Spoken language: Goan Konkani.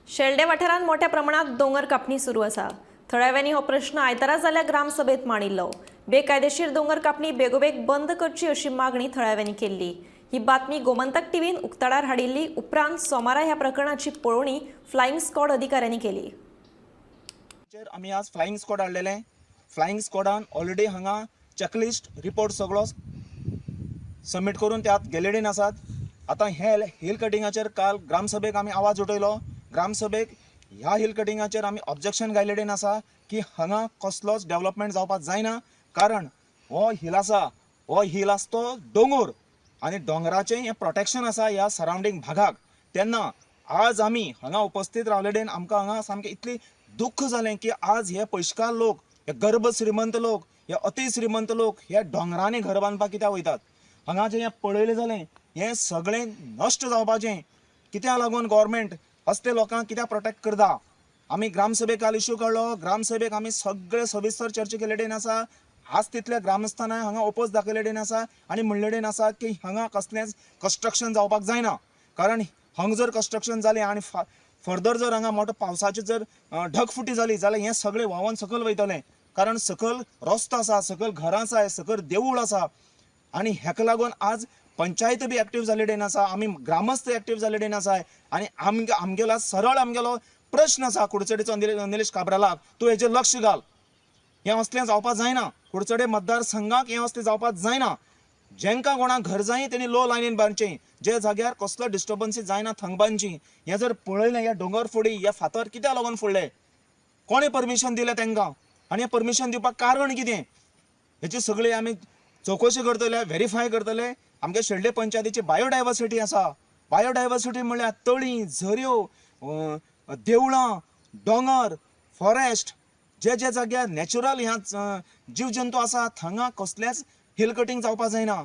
शेल्डे वाठारांत मोठ्या प्रमाणात दोंगर कापणी सुरू आसा. थळाव्यांनी हो प्रश्न आयतारा जाल्ल्या ग्रामसभेत मांडिल्लो. बेकायदेशीर दोंगर कापणी बेगोबेग बंद करची अशी मागणी थळाव्यांनी केल्ली. ही बातमी गोमंतक टीव्हीन उक्ताडार हाडिल्ली. उपरांत सोमारा ह्या प्रकरणाची पळोवणी फ्लायिंग स्क्वॉड अधिकाऱ्यांनी केली. चेर आमी आज फ्लायिंग स्क्वॉड हाडलेले. फ्लायिंग स्क्वॉडान ऑलरेडी हांगा चॅकलिस्ट रिपोर्ट सगळो सबमीट करून ते आत गेलेडीन आसात. आतां हे हिल कटिंगाचेर काल ग्रामसभेक आमी आवाज उठयलो. ग्रामसभेक ह्या हिल कटिंगाचेर आमी ऑब्जेक्शन घायलेडेन आसा की हांगा कसलोच डेवलपमेंट जावपाक जायना, कारण हो हिल आसा, हो हिल आसा तो दोंगोर आनी दोंगराचें हें प्रोटेक्शन आसा ह्या सरावंडींग भागाक. तेन्ना आज आमी हांगा उपस्थित रावलेडेन आमकां हांगा सामकें इतली दुख्ख जालें की आज हे पयशकार लोक, हे गर्भ श्रीमंत लोक, हे अति श्रीमंत लोक हे दोंगरांनी घर बांदपाक कित्याक वयतात? हांगा जें हें पळयलें जालें, हें सगळें नश्ट जावपाचें. कित्याक लागून गोवोरमेंट असले लोकांक कित्याक प्रोटेक्ट करता? आमी ग्रामसभेक काल इशू काडलो. ग्रामसभेक आमी सगळे सविस्तर चर्चा केलेडेन आसा. आज तितल्या ग्रामस्थांना हांगा ओपोज दाखयलेडेन आसा आनी म्हणलेडेन आसा की हांगा कसलेंच कन्स्ट्रक्शन जावपाक जायना, कारण हांगा जर कन्स्ट्रक्शन जालें आनी फर्दर जर हांगा मोठो पावसाची जर ढगफुटी जाली जाल्यार हें सगळें व्हांवन सकयल वयतलें, कारण सकयल रस्तो आसा, सकयल घरां आसा, सकयल देवूळ आसा. आनी हेका लागून आज पंचायत बी एक्टीव जाल्लेडेन आसा, आमी ग्रामस्थ एक्टीव जाल्लेडेन आसा. आनी आमगेलो सरळ आमगेलो प्रश्न आसा कुडचडेचो निलेश काब्रालाक, तूं हेजेर लक्ष घाल. हें असलें जावपाक जायना. कुडचडे मतदारसंघाक हें असलें जावपाक जायना. जेंकां कोणाक घर जाय तेणी लो लायनीन बांदचें, जे जाग्यार कसलो डिस्टर्बन्सी जायना थंग बांदची. हें जर पळयलें, ह्या दोंगर फोडी, हे फातर कित्याक लागून फोडले? कोणें परमिशन दिलें तांकां? आनी हें परमिशन दिवपाक कारण कितें? हेची सगळी आमी चवकशी करतले, व्हेरीफाय करतले. आमगे शेल्डे पंचायतीची बायोडायवर्सिटी आसा. बायोडायवर्सिटी म्हणल्यार तळीं, झऱ्यो, देवळां, दोंगर, फॉरेस्ट, जे जे जाग्यार नॅचरल ह्या जीव जंतू आसा, थंगा कसलेंच हिल कटींग जावपाक जायना.